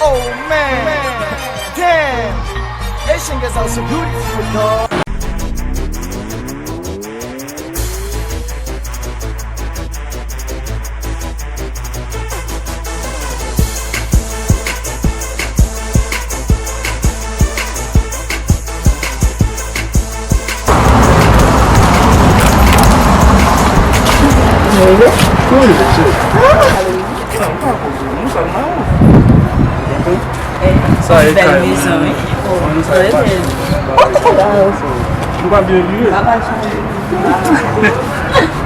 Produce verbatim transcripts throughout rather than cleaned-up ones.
Oh man, damn, Asian girls are so beautiful, dog. Sa e bèl kay mwen. Mezon, wi. Sa e kay mwen. Nou pa byen vire.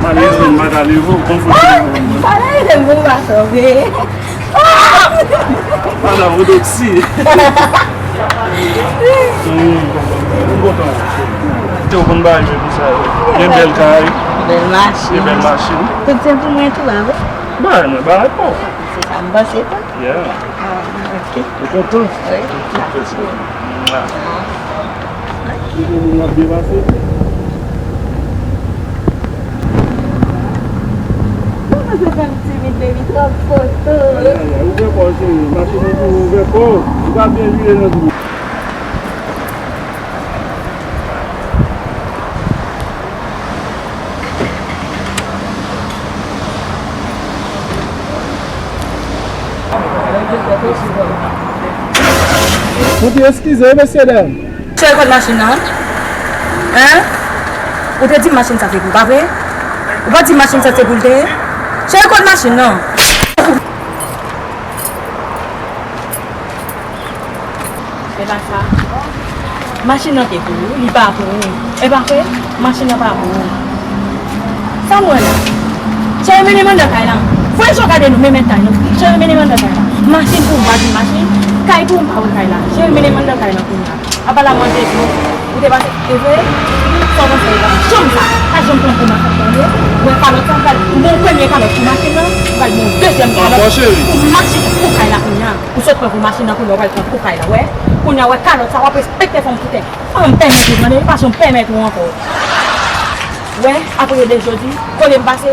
Malerezman, m pa ka leve w, konfòte mwen. Pale de m pou m pa tonbe. Madan Odoksi. M kontan. Te w konn bagay men pou sa yo. Gen bèl kay. Bèl machin. Gen bèl machin. Tout se pou mwen tou, a wi. Bagay mwen, bagay pa w. Se sa m panse tou. Yeah. Ah, ok. Ou kontan? Wi. Tout, tout, tout. Mwa. Tout moun ap byen pase. Kòman se fè m timid, baby? Twòp foto. Ay, ay, ay, ouvè kò w, cheri. Mache nan kou, ouvè kò w. Ou pa byen vire nan kou. Nou te eskize, mesye dam. Cheri, kot machin nan? Hein? Ou te di m machin sa se pou, pa vre? Ou pa di m machin sa se pou l te ye? Cheri, kot machin nan? E pa sa. Machin nan te pou ou, li pa pou ou. E pa vre, machin nan pa pou ou. Sa m wè la? Cheri, mennen m anndan kay la. Voye je w gade nou, men mèt kay nou. Cheri, mennen m anndan kay la. Machin pou ou, m pa di machin. Kay pou ou, m pa wè kay la. Cheri, mennen m anndan kay la kounye a. Apa la manje tou. Ou te pase, e vre? Sa w panse la? Janm sa. Pa janm pran pou machin tande. Ou wè kalòt sa, m pral, m ban w premye kalòt pou machin nan, m pral ban w dezyèm kalòt pou machin, pou kay la kounye a. Ou sot pran pou machin nan, kounye a w pral pran pou kay la, wè. Kounye a, wè, kalòt sa, w ap respekte fanm pou tèt. Fanm pèmèt ou, tande, pa janm pèmèt ou ankò. Wè, apre de jodi, kote m pase.